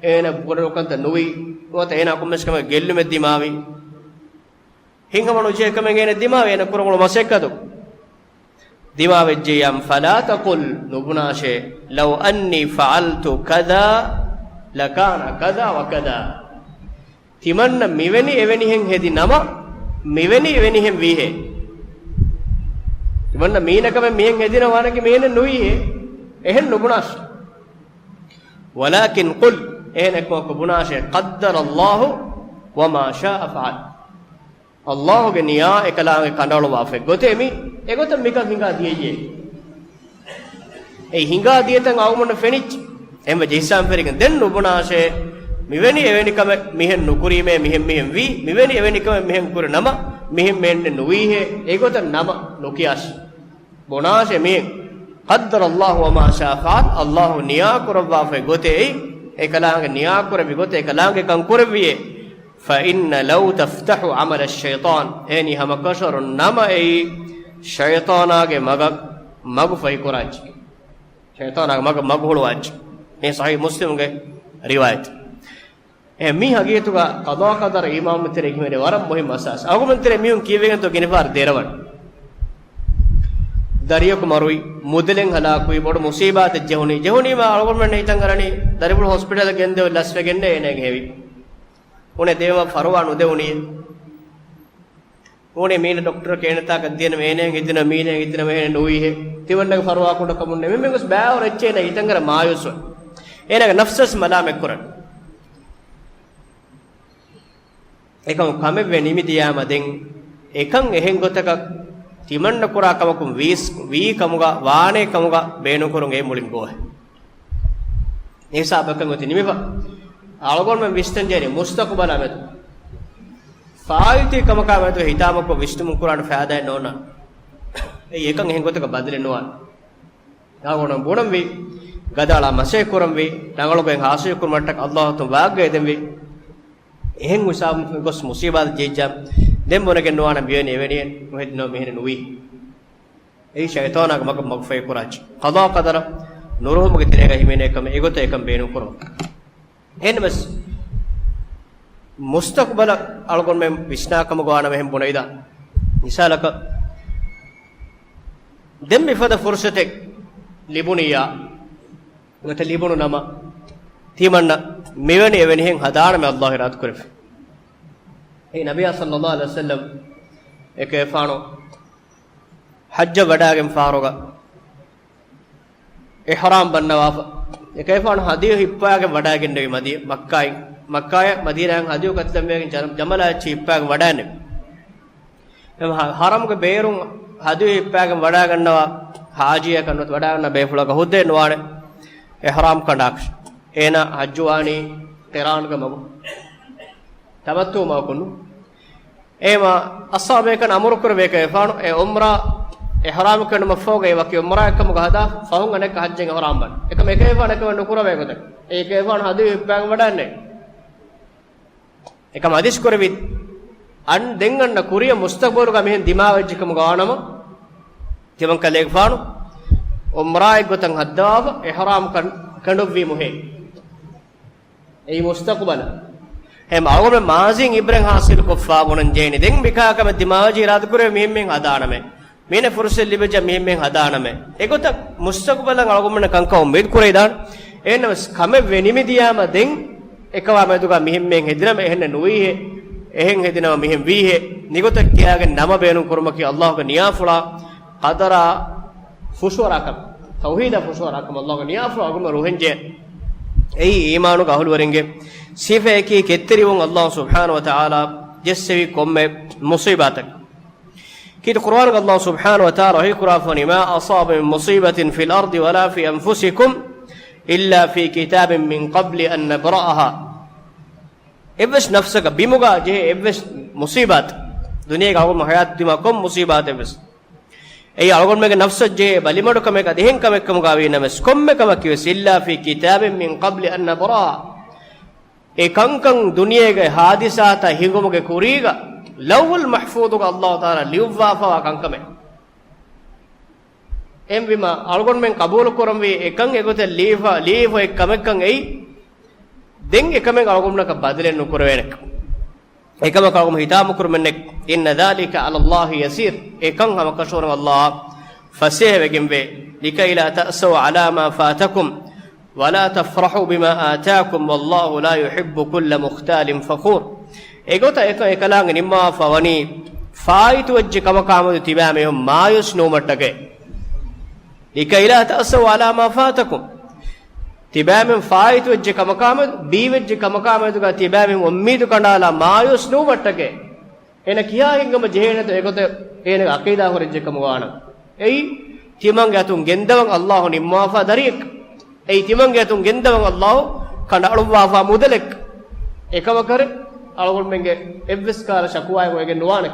އޭނަ ކުރެވޭ ކަންތައް ނުވި، ނުވަތަ އޭނާ ކޮންމެސް ކަމެއް ގެއްލުމެއް ދިމާވި. ހިތްހަމަ ނުޖެހޭ ކަމެއް އޭނަ ދިމާވި، އޭނަ ކުރަން އުޅުނު މަސައްކަތު. ދިމާވެއްޖެއްޔާމު، فلا تقل، ނުބުނާށޭ، لو أني فعلت كذا لكان كذا وكذا. ތިމަންނަ މިވެނި އެވެނިހެން ހެދި ނަމަ، މިވެނި އެވެނިހެން ވީހޭ. ތިމަންނަ މީނަ ކަމެއް މިހެން ހެދި ނަމަ، ވާނަކީ މިހެން ނުވީހޭ. އެހެން ނުބުނާށޭ. ولكن قل، އެހެން އެކަމަކު ބުނާށޭ، قدر الله وما شاء فعل. ﷲގެ ނިޔާ އެކަލާނގެ ކަނޑައަޅުއްވާފައި ގޮތޭ މި، އެގޮތަށް މިކަން ހިނގާ ދިޔައީ. އެ ހިނގާ ދިޔަތަން އަޅުގަނޑަށް ފެނިއްޖެ. އެހެންވެ ޖެހިސާން ފެރިގެން ދެން ނުބުނާށޭ، މިވެނި އެވެނި ކަމެއް މިހެން ނުކުރީމޭ، މިހެން މިހެން ވީ، މިވެނި އެވެނި ކަމެއް މިހެން ކުރި ނަމަ، މިހެން މިހެން ނުވީހޭ، އެގޮތަށް ނަމަ ނުކިޔާށޭ. ބުނާށޭ މިހެން، قدر الله وما شاء فعل، ﷲ ނިޔާ ކުރައްވާފައި ގޮތޭ އެއީ، އެކަލާނގެ ނިޔާ ކުރެއްވި ގޮތޭ، އެކަލާނގެ ކަން ކުރެއްވިއޭ. فإن لو تفتح عمل الشيطان، އެހެނީ ހަމަކަށަވަރުން ނަމަ އެއީ ޝައިޠާނާގެ މަގަށް މަގު ފަހިކުރާއްޗެއް. ޝައިޠާނާގެ މަގަށް މަގު ހުޅުވާއްޗެއް. މީ ޞަޙީޙު މުސްލިމުގެ ރިވާޔަތެއް. އެ މި ޙަޤީޤަތުގަ ޤަޟާ ޤަދަރަށް އީމާންވުމުގެ ތެރޭ ހިމެނޭ ވަރަށް މުހިއްމު އަސާސް. އަޅުގަނޑުމެން ތެރޭ މީހުން ކީއްވެގެންތޯ ގިނަ ފަހަރު ދެރަވަނީ؟ ދަރިޔަކު މަރުވި، މުދަލެއް ހަލާކުވި، ބޮޑު މުސީބާތެއް ޖެހުނީ. ޖެހުނީމާ އަޅުގަނޑުމެން ހިތަށް އަރަނީ ދަރިފުޅު ހޮސްޕިޓަލަށް ގެންދެވި ލަސްވެގެންނޭ އޭނާގެ ހެވީ. އުނެ ދެވީމަ ފަރުވާ ނުދެވުނީ. އުނެ މީނަ ޑޮކްޓަރަކަށް އޭނަ ތާކަށް ދިޔަނަމަ އޭނައަށް އެދިނަމަ މީނައަށް އެދިނަމަ އޭނަ ނުވީހޭ. ތިމަންނަގެ ފަރުވާ ކުޑަކަމުންނޭ. މި މިގޮސް ބައިވަރު އެއްޗެއް އޭނަ ހިތަށް އަރާ މާޔޫސްވެ. އޭނާގެ ނަފްސަށް މަލާމަތް ކުރަން. އެކަމު ކަމެއް ވެ ނިމިދިޔާމަ ދެން އެކަން އެހެން ގޮތަކަށް ތިމަންނަ ކުރާ ކަމަކުން ވީސް، ވީ ކަމުގަ ވާނޭ ކަމުގަ ބޭނުންކުރުން އެ މުޅިން ގޯހެއް. ހިސާބަކަށް އޮތީ ނިމިފަ. އަޅުގަނޑުމެން ވިސްނަން ޖެހޭނީ މުސްތަޤުބަލާ މެދު ފާއިތުވި ކަމަކާ މެދު ހިތާމަކޮށް ވިސްނުމުން ކުރާނެ ފައިދާއެއް ނޯންނާނެ. އެއީ އެކަން އެހެން ގޮތަކަށް ބަދަލެއް ނުވާނެ. އަޅުގަނޑު ބުނަންވީ، ގަދައަޅާ މަސައްކަތް ކުރަންވީ، ރަނގަޅު ގޮތް ހާސިލް ކުރުމަށްޓަކަ އައްލާހު ތު ވާގްދާ ދެންވީ. އެހެން ހިސާބުން ގޮސް މުސީބާތު ޖެހިއްޖާ، ދެން ބުނެގެން ނުވާނެ މިވެނި އެވެނިއެއް ނުހެދިނަމަ މިހެނެއް ނުވީ. އެއީ ޝައިޠާނާގެ މަގު މަގުފަހި ކުރާ އެއްޗެއް. ޤަޟާ ޤަދަރަށް ނުރުހުމުގެ ތެރޭގަ ހިމެނޭ ކަމެއް އެގޮތަށް އެކަން ބޭނުން ކުރުމަށް. އެހެންނަމަވެސް، މުސްތަޤުބަލަށް އަޅުގަނޑުމެން ވިސްނާ ކަމުގަ ވާނަމަ އެހެން ބުނެވިދާނެ. މިސާލަކަށް، ދެން މިފަދަ ފުރުޞަތެއް ލިބުނިއްޔާ، ނުވަތަ ލިބުނު ނަމަ، ތިމަންނަ މިވެނި އެވެނިހެން ހަދާނަމޭ އައްލާހު އިރާދަ ކުރެފި. އެއީ ނަބިއްޔާ ޞައްލައްލާހު ޢަލައިހި ވަސައްލަމް އެކަލޭގެފާނު ޙައްޖަށް ވަޑައިގެން ފަހަރުގަ އިޙްރާމް ބަންނަވާފަ. އެކަލޭގެފާނު ހަދިޔު ހިއްޕާގެން ވަޑައިގެންނެވި މަދީ-، މައްކާއިން، މައްކާޔަށް މަދީނާއަށް ހަދިޔު ކަތިލަންވެގެން ޖަ-، ޖަމަލާ އެއްޗެއް ހިއްޕާގެން ވަޑައިގެންނެވި. އެ ހަ-، ޙަރަމްގެ ބޭރުން ހަދިޔު ހިއްޕާގެން ވަޑައިގަންނަވާ ޙާޖީއަކަށް ނުވަތަ ވަޑައިގަންނަ ބޭފުޅަކަށް ހުއްދައެއް ނުވާނެ އިޙްރާމް ކަނޑާކަށް. އޭނާ ޙައްޖު ވާނީ ޤިރާންގެ މަގު، ތަމައްތުޢު މަގަކުން. އެހެންވީމަ އަޞްޙާބު ބޭކަލުންނަށް އަމުރު ކުރެއްވި އެކަލޭގެފާނު އެ ޢުމްރާ އިޙްރާމް ކެނޑުމަށްފަހުގައި ވަކި ޢުމްރާއެއް ކަމުގަ ހަދާ، ފަހުން އަނެއްކާ ޙައްޖަށް އިޙްރާމް ބަން. އެކަމަ އެކަލޭގެފާނު އެކަމެއް ނުކުރެވޭ ގޮތަށް. އެކަލޭގެފާނު ހަދިޔު ހިއްޕާގެން ވަޑައިގެންނެވި. އެކަމަ ޙަދީޘް ކުރެއްވި، އަން ދެން އަންނަ ކުރިއަށް މުސްތަޤުބަލުގަ މިހެން ދިމާވެއްޖެ ކަމުގަ ވާނަމަ، ތިމަން ކަލޭގެފާނު ޢުމްރާއެއް ގޮތަށް ހައްދަވާފަ އިޙްރާމް ކަން-، ކެނޑުއްވީމުހޭ. އެއީ މުސްތަޤުބަލަށް. އެހެން އަޅުގަނޑުމެން މާޒީން ޢިބްރަތް ޙާޞިލުކޮށްފަ ބުނަން ޖެހޭނީ. ދެން މިކާ ކަމެއް ދިމާވެއްޖެ އިރާދަކުރެވޭ މިހެން މިހެން ހަދާނަމޭ. މީނަ ފުރުޞަތު ލިބިއްޖެ މިހެން މިހެން ހަދާނަމޭ. އެގޮތަށް މުސްތަޤުބަލަށް އަޅުގަނޑުމެންނަށް ކަންކަން އުއްމީދު ކުރެވިދާނެ. އެހެންނަމަވެސް ކަމެއް ވެ ނިމިދިޔާމަ ދެން އެކަމާ މެދުގަ މިހެން މިހެން ހެދިނަމަ އެހެންނެއް ނުވީހޭ. އެހެން ހެދިނަމަ މިހެން ވީހޭ. މިގޮތަށް ކިޔާގެން ނަމަ ބޭނުން ކުރުމަކީ އައްލާހުގެ ނިޔާފުޅާ ޤަދަރާ ފުށުއަރާކަން، ތައުޙީދާ ފުށުއަރާކަން، އައްލާހުގެ ނިޔާފުޅާ އަޅުގަނޑު ރުހެންޖެ. އެއީ އީމާނުގެ އަހުލުވެރިންގެ ސިފައަކީ ކެތްތެރިވުން އައްލާހު ސުބްޙާނަހު ވަތަޢާލާ ޖެއްސެވި ކޮންމެ މުޞީބާތަކަށް. ކީރިތި ޤުރުއާނުގަ އައްލާހު ސުބްޙާނަހު ވަތަޢާލާ ވަޙީ ކުރާފަ ވަނީ، "ما أصاب من مصيبة في الأرض ولا في أنفسكم إلا في كتاب من قبل أن نبرأها." އެއްވެސް ނަފްސަކަށް ބިމުގަ ޖެހޭ އެއްވެސް މުޞީބާތެއް، ދުނިޔޭގަ އަޅުގަނޑު ޙަޔާތު ދިމާ ކޮން މުޞީބާތެއްވެސް، އެއީ އަޅުގަނޑުމެންގެ ނަފްސަށް ޖެހޭ ބަލިމަޑުކަމެއް އަދި އެހެން ކަމެއް ކަމުގަ ވީނަމަވެސް، ކޮންމެ ކަމަކީވެސް، "إلا في كتاب من قبل أن نبرأها." އެ ކަންކަން ދުނިޔޭގެ ޙާދިސާތައް ހިނގުމުގެ ކުރީގަ ލައުޙުލް މަޙްފޫޡުގަ އައްލާހު ތަޢާލާ ލިޔުއްވާފަވާ ކަންކަމެއް. އެހެންވީމަ، އަޅުގަނޑުމެން ޤަބޫލު ކުރަންވީ އެކަން އެގޮތަށް ލިޔެފަ، ލިޔެފަ އެއް ކަމެއްކަން އެއީ. ދެން އެކަމެއް އަޅުގަނޑުމެންނަކަށް ބަދަލެއް ނުކުރެވޭނެ. އެކަމަކު އަޅުގަނޑު ހިތާމަ ކުރުމެއް ނެތް. "إن ذلك على الله يسير." އެކަން ހަމަކަށަވަރުން އައްލާހު ފަސޭހަވެގެންވޭ. "لكي لا تأسوا على ما فاتكم ولا تفرحوا بما آتاكم والله لا يحب كل مختال فخور." އެގޮތަށް އެކަން އެކަލާނގެ ނިންމާފަ ވަނީ، ފާއިތުވެއްޖެ ކަމަކާމެދު ތިބާމީހުން މާޔޫސް ނުވުމަށްޓަކައި. "لكي لا تأسوا على ما فاتكم." ތިބާމީހުން ފާއިތުވެއްޖެ ކަމަކާމެދު، ބީވެއްޖެ ކަމަކާމެދުގަ ތިބާމީހުން އުއްމީދު ކަނޑާލާ މާޔޫސް ނުވުމަށްޓަކައި. އޭނަ ކިހާ ހިނގަމަ ޖެހޭނެތޯ އެގޮތަށް އޭނަގެ ޢަޤީދާ ހުރެއްޖެ ކަމުގަ ވާނަމަ. އެއީ ތިމަންގެ އަތުން ގެންދަވަން އައްލާހު ނިންމާފަ ދަރިއެއް. އެއީ ތިމަންގެ އަތުން ގެންދަވަން އައްލާހު ކަނޑައަޅުއްވާފަ މުދަލެއް. އެކަމަކަށް އަޅުގަނޑުމެންގެ އެއްވެސް ކަހަލަ ޝަކުވާއެއް އޮވެގެން ނުވާނެ.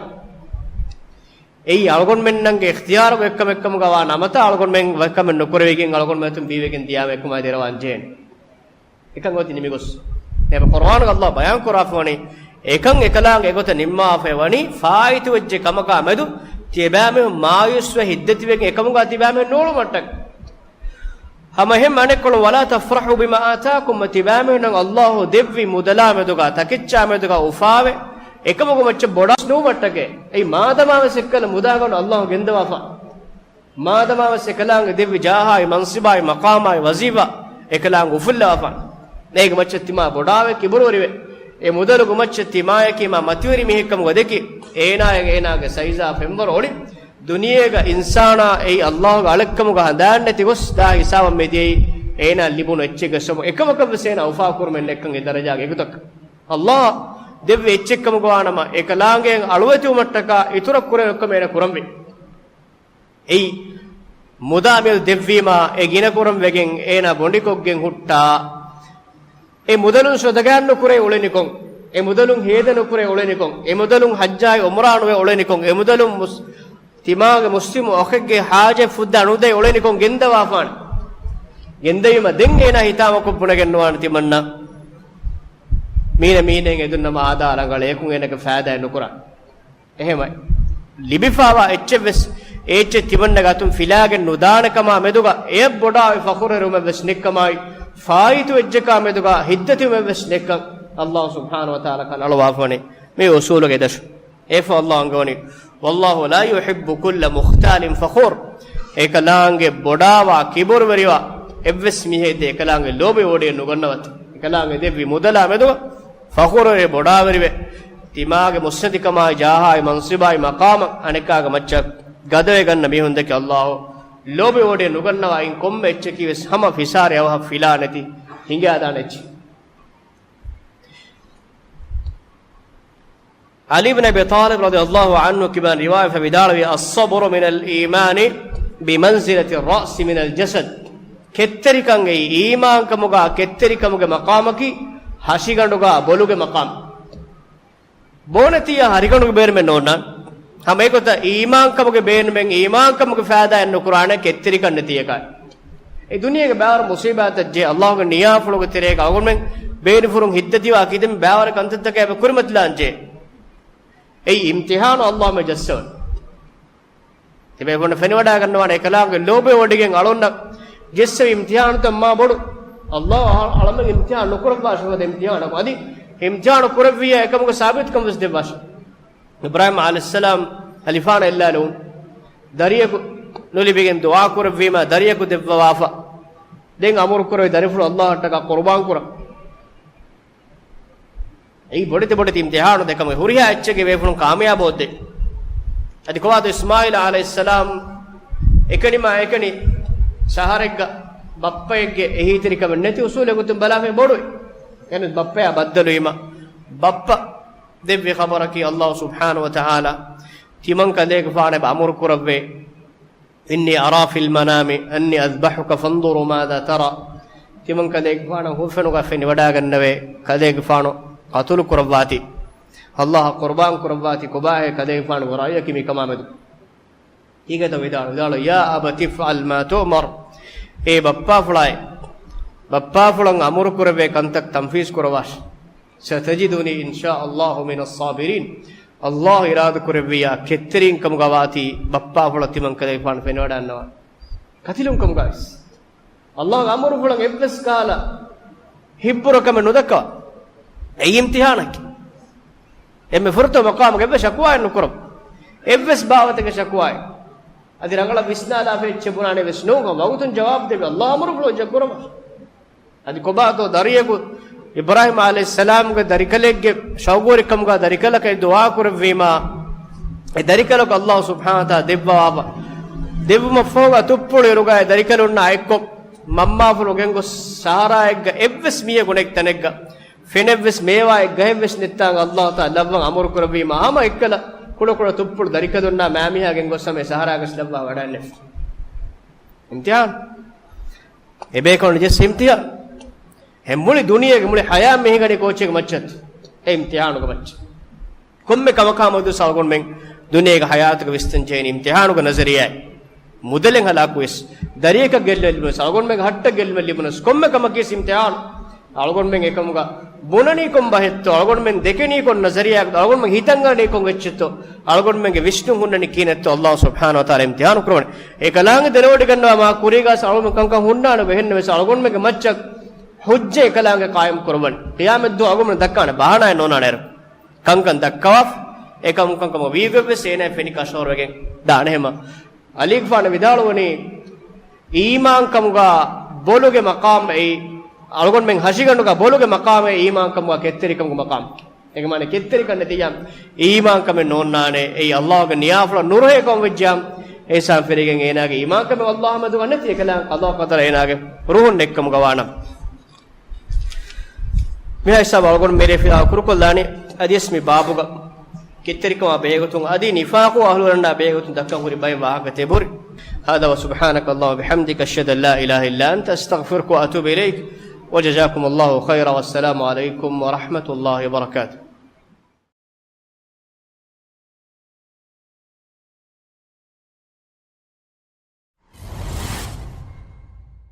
އެއީ އަޅުގަނޑުމެންނަށް އިޚްތިޔާރު އެއްކަމެއްކަމުގަ ވާ ނަމަތާ އަޅުގަނޑުމެން ވެއްކަމެއް ނުކުރެވިގެން އަޅުގަނޑުމެން އަތުން ބީވެގެން ދިޔާމަ އެކަމާ ދެރަވާން ޖެހޭނެ. އެކަން އޮތީ ނިމިގޮސް. އެބަ ޤުރުއާނުގަ އައްލާހު ބަޔާން ކުރާފަ ވަނީ، އެކަން އެކަލާނގެ އެގޮތަށް ނިންމާފައި ވަނީ، ފާއިތުވެއްޖެ ކަމަކާ މެދު ތިޔަބައިމީހުން މާޔޫސްވެ ހިތްދަތިވެގެން އެކަމުގަ ތިބައިމީހުން ނޫޅުމަށްޓަކައި. ހަމަ އެހެން އަނެއްކޮޅުން، "ولا تفرحوا بما آتاكم" ތިބައިމީހުންނަށް އައްލާހު ދެއްވި މުދަލާ މެދުގަ، ތަކެއްޗާ މެދުގަ އުފާވެ، އެކަމުގެ މައްޗަށް ބޮޑާސް ނުވުމަށްޓަކައި. އެއީ މާދަމާވެސް އެއްކަލަ މުދާގަނޑު އައްލާހު ގެންދަވާފަ. މާދަމާވެސް އެކަލާނގެ ދެއްވި ޖާހާއި މަންސިބާއި މަޤާމާއި ވަޒީފާ އެކަލާނގެ އުފުއްލަވާފާނެ. އޭގެ މައްޗަށް ތިމާ ބޮޑާވެ ކިބުރުވެރިވެ، އެ މުދަލުގެ މައްޗަށް ތިމާޔަކީ މާ މަތިވެރި މީހެއްކަމުގަ ދެކި، އޭނާއަށް އޭނާގެ ސައިޒާ ފެންވަރު އޮޅި، ދުނިޔޭގަ އިންސާނާ އެއީ އައްލާހުގެ އަޅެއްކަމުގަ ހަނދާން ނެތި ގޮސް ދާ ހިސާބަށް މިދިޔައީ އޭނާ ލިބުނު އެއްޗެއްގެ ސޮމު. އެކަމަކަށްވެސް އޭނާ އުފާކުރުމެއް ނެއްކަން އެ ދަރަޖާގެ އެގޮތަށް. އައްލާހު ދެއްވި އެއްޗެއްކަމުގަ ވާނަމަ، އެކަލާނގެ އަޅުވެތިވުމަށްޓަކާ އިތުރަށް ކުރެވޭ ކަމެއް އޭނާ ކުރަންވީ. އެއީ، މުދާ މިއަދު ދެއްވީމާ، އެ ގިނަކުރަން ވެގެން އޭނާ ބޮނޑިކޮށްގެން ހުއްޓާ، އެ މުދަލުން ސޮދަގާން ނުކުރޭ އުޅެނިކޮން، އެ މުދަލުން ހޭދަ ނުކުރޭ އުޅެނިކޮން، އެ މުދަލުން ޙައްޖާއި ޢުމްރާ ނުވެ އުޅެނިކޮން، އެ މުދަލުން މުސް-، ތިމާގެ މުސްލިމު އަޚެއްގެ ޙާޖަތް ފުއްދާ ނުދޭ އުޅެނިކޮން ގެންދަވާފާނެ. ގެންދެވީމަ ދެން އޭނާ ހިތާމަކޮށް ބުނެގެން ނުވާނެ ތިމަންނަ މީނަ މީނައިން އެދުންނަމަ އާދާ ރަނގަޅޭ، އެކުން އޭނަގެ ފައިދާއެއް ނުކުރާ. އެހެމަ ލިބިފާވާ އެއްޗެއްވެސް، އެ އެއްޗެއް ތިމަންނަގެ އަތުން ފިލާގެން ނުދާނެ ކަމާ މެދުގަ އެޔަށް ބޮޑާވި ފަޚުރުވެރިވުމެއްވެސް ނެތްކަމާއި، ފާއިތު އެއްޗަކާ މެދުގަ ހިތްދަތިވުމެއްވެސް ނެތްކަން އައްލާހު ސުބްޙާނަހު ވަތަޢާލާ ކަން އަޅުވާފަވަނީ މި އުޞޫލުގެ ދަށު. އެފަ އައްލާހު އަންގަވަނީ، "والله لا يحب كل مختال فخور." އެކަލާނގެ ބޮޑާވާ ކިބުރުވެރިވާ އެއްވެސް މީހެއް އެކަލާނގެ ލޯބި ވޮޑިއެއް ނުގަންނަވަތަ. އެކަލާނގެ ދެއްވި މުދަލާ މެދުގަ ފަޚުރުވެރި ބޮޑާވެރިވެ، ތިމާގެ މުއްސަތިކަމާއި ޖާހާއި މަންސިބާއި މަޤާމަށް އަނެއްކާގެ މައްޗަށް ގަދަވެގަންނަ މީހުން ދެކެ އައްލާހު ލޯބި ވޮޑިއެއް ނުގަންނަވާ. އިން ކޮންމެ އެއްޗަކީވެސް ހަމަ ފިސާރައެއް އަވަހަށް ފިލާ ނެތި ހިނގާދާނެ އެއްޗެއް. ޢަލީ ބިން އަބީ ޠާލިބް ރަޟިޔަﷲ ޢަންހު ކިބާން ރިވާޔަތް ވިދާޅުވީ، "الصبر من الإيمان بمنزلة الرأس من الجسد." ކެތްތެރިކަން އެއީ އީމާންކަމުގަ ކެތްތެރިކަމުގެ މަޤާމަކީ ހަށިގަނޑުގަ ބޮލުގެ މަޤާމް. ބޯނެތިއްޔާ ހަށިގަނޑުގެ ބޭނުމެއް ނޯންނާން. ހަމަ އެގޮތަށް އީމާންކަމުގެ ބޭނުމެއް، އީމާންކަމުގެ ފައިދާއެއް ނުކުރާނެ ކެތްތެރިކަން ނެތިއެކާ. އެ ދުނިޔޭގެ ބާރު މުޞީބާތައް ޖެހޭ، އައްލާހުގެ ނިޔާފުޅުގެ ތެރޭގަ އަޅުގަނޑުމެން ބޭނިފުރުން ހިތްދަތިވާ ކިދެން ބާވަރު ކަންތައްތަކާ އެބަ ކުރިމަތިލާން ޖެހޭ. އެއީ އިމްތިޙާނު އައްލާހު މެ ޖައްސަވަން. ތިބޭފުން ފެނިވަޑާގަންނަވާނެ އެކަލާނގެ ލޯބި ވޮޑިގެން އަޅުންނަށް ޖެއްސެވި އިމްތިޙާނުތައް މާ ބޮޑު. އައްލާހު އަޅަމެން އިމްތިޙާނު ނުކުރައްވާށެ އެކަމަކު އިމްތިޙާނު ކުރެއްވިއްޔާ އެކަމުގެ ސާބިތުކަން ވެސް ދެއްވާށެ. އިބްރާހީމް ޢަލައިހިއްސަލާމް އަލިފާނަށް އެއްލާލުން ދަރިޔަކު ނުލިބިގެން ދުޢާ ކުރެއްވީމާ ދަރިޔަކު ދެއްވަވާފަ. ދެން އަމުރު ކުރެވި ދަރިފުޅު އައްލާހަށްޓަކާ ޤުރުބާން ކުރަން. އެއީ ބޮޑެތި ބޮޑެތި އިމްތިޙާނު ދެކަމެއް. ހުރިހާ އެއްޗެއްގެ ބޭފުޅުން ކާމިޔާބު އޮއްދޭ. އަދި ކޮބާތޯ އިސްމާޢީލް ޢަލައިހިއްސަލާމް އެކަނިމާ އެކަނި ޝަހަރެއްގަ ބައްޕައެއްގެ އެހީތެރިކަމެއް ނެތި އުޞޫލެއް ގޮތުން ބަލާފައި ބޮޑުވި. އެން ބައްޕަޔާ ބައްދަލުވީމަ ބައްޕަ ދެއްވި ޚަބަރަކީ އައްލާހު ސުބްޙާނަހު ވަތަޢާލާ ތިމަން ކަލޭގެފާނަށް އެބަ އަމުރު ކުރައްވޭ، "إني أرى في المنام أني أذبحك فانظر ماذا ترى." ތިމަން ކަލޭގެފާނަށް ހުރިފެނުގަ ފެނިވަޑާގަންނަވޭ، ކަލޭގެފާނު ޤަތުލު ކުރައްވާތީ، އައްލާހަށް ޤުރުބާން ކުރައްވާތީ، ކޮބާހޭ ކަލޭގެފާނުގެ ރައުޔަކީ މިކަމާމެދު؟ ހިގަދަ ވިދާޅު، ވިދާޅު، "يا أبت افعل ما تؤمر." އޭ ބައްޕާފުޅާއޭ، ބައްޕާފުޅަށް އަމުރު ކުރެވޭ ކަންތައް ތަންފީޒް ކުރައްވާށި. "ستجدني إن شاء الله من الصابرين." އައްލާހު އިރާދަ ކުރެއްވިއްޔާ ކެތްތެރިން ކަމުގަ ވާތީ ބައްޕާފުޅަށް ތިމަން ކަލޭގެފާނު ފެނިވަޑާންނަވާނެ. ކަތިލުން ކަމުގަވެސް އައްލާހުގެ އަމުރުފުޅަށް އެއްވެސް ކަހަލަ ހިއްބުރަކަމެއް ނުދައްކަވާ. އެއީ އިމްތިޙާނަކީ. އެންމެ ފުރަތަމަ މަޤާމުގަ އެއްވެސް ޝަކުވާއެއް ނުކުރަން. އެއްވެސް ބާވަތެއްގެ ޝަކުވާއެއް. އަދި ރަނގަޅަށް ވިސްނާލާފަ އެއްޗެއް ބުނާނެ ވެސް ނޫން. ވަގުތުން ޖަވާބު ދެވި އައްލާހު އަމުރުފުޅު އޮއްޗަށް ކުރަމާ. އަދި ކޮބާތޯ ދަރިޔަކު އިބްރާހީމް ޢަލައިހިއްސަލާމްގެ ދަރިކަލެއްގެ ޝައުގުވެރިކަމުގަ ދަރިކަލަކަށް ދުޢާ ކުރެއްވީމާ، އެ ދަރިކަލަކު އައްލާހު ސުބްޙާނަހު ވަތަޢާލާ ދެއްވަވާފަ. ދެއްވުމަށްފަހުގަ ތުއްޕުޅު އިރުގައި ދަރިކަލުންނާ އެއްކޮށް، މަންމާފުޅު ގެންގޮސް ސަހަރާއެއްގަ އެއްވެސް މީހަކު ނެތް ތަނެއްގަ، ފެނެއްވެސް މޭވާއެއް ގަހެއްވެސް ނެތްތާނގަ އައްލާހު ތަޢާލާ ލައްވަން އަމުރު ކުރެއްވީމާ، ހަމަ އެއްކަލަ ކުޑަކުޑަ ތުއްޕުޅު ދަރިކަލުންނާ މާމީހާ ގެންގޮސް ހަމަ އެ ސަހަރާގަސް ލައްވާ ވަޑައިންނެވި. އިމްތިޙާނު. އެބޭކަލުން ޖެއްސި އިމްތިޙާނު. އެ މުޅި ދުނިޔޭގެ މުޅި ޙަޔާތް މިހިނގަނީ ކޯއްޗެއްގެ މައްޗަށް؟ އެ އިމްތިޙާނުގެ މައްޗަށް. ކޮންމެ ކަމަކާ މެދު އަޅުގަނޑުމެން ދުނިޔޭގެ ޙަޔާތުގެ ވިސްނަން ޖެހެނީ އިމްތިޙާނުގެ ނަޒަރިއްޔާއެއް. މުދަލެއް ހަލާކުވިޔަސް، ދަރިޔަކަށް ގެއްލުމެއް ލިބުނަސް، އަޅުގަނޑުމެންގެ ހައްޓަށް ގެއްލުމެއް ލިބުނަސް، ކޮންމެ ކަމަކީ އިމްތިޙާނު. އަޅުގަނޑުމެން އެކަމުގަ ބުނަނީ ކޮން ބަހެއްތޯ، އަޅުގަނޑުމެން ދެކެނީ ކޮން ނަޒަރިއްޔާއެއްތޯ، އަޅުގަނޑުމެން ހިތަށް އަންނަނީ ކޮން އެއްޗެއްތޯ، އަޅުގަނޑުމެންގެ ވިސްނުން ހުންނަނީ ކިހިނެއްތޯ، އައްލާހު ސުބްޙާނަހު ވަތަޢާލާ އިމްތިޙާނު ކުރަވަނީ. އެކަލާނގެ ދެލޯ ވޮޑިގަންނަވާ މާ ކުރީގަސް އަޅުގަނޑުމެން ކަންކަން ހުންނާނެ އެހެންނެވެސް، އަޅުގަނޑުމެންގެ މައްޗަށް ޙުއްޖަތް އެކަލާނގެ ޤާއިމް ކުރައްވަނީ. ޤިޔާމަތްދުވަހު އަޅުގަނޑުމެން ދައްކާނެ ބަހާނާއެއް ނޯންނާނެ އޭރު. ކަންކަން ދައްކަވާފަ، އެކަމު ކަންކަމަށް ވީއްވެވެސް އޭނާ ފެނި ކަށަވަރުވެގެން ދާނެ. އެހެމަ ޢަލީގެފާނު ވިދާޅުވަނީ، އީމާންކަމުގަ ބޮލުގެ މަޤާމް އެއީ، އަޅުގަނޑުމެން ހަށިގަނޑުގަ ބޮލުގެ މަޤާމް އެއީ އީމާންކަމުގަ ކެތްތެރިކަމުގެ މަޤާމް. އޭގެ މާނަ ކެތްތެރިކަން ނެތިއްޔާ އީމާންކަމެއް ނޯންނާނެ. އެއީ ﷲ ގެ ނިޔާފުޅަށް ނުރުހޭ ކަމަށް ވެއްޖިއްޔާ، އިންސާން ފިރިގެން އޭނާގެ އީމާންކަމެއް ﷲ މެދުގަ ނެތި އެކަލާނގެ ޤަޟާ ޤަދަރަށް އޭނާގެ ރުހުން ނެއްކަމުގަ ވާނަމަ. މިހާ ހިސާބަށް އަޅުގަނޑު މިރޭ ފިލާ ކުރުކޮށްލާނީ އަދިވެސް މި ބާބުގަ ކެތްތެރިކަމާ ބެހޭގޮތުން އަދި ނިފާޤު އަހުލުވަރަންނާ ބެހޭގޮތުން ދައްކަން ހުރި ބައެއް ވާހަކަ ތެބުރި. هذا وسبحانك اللهم وبحمدك، أشهد أن لا إله إلا أنت، أستغفرك وأتوب إليك، وجزاكم الله خيرا، والسلام عليكم ورحمة الله وبركاته.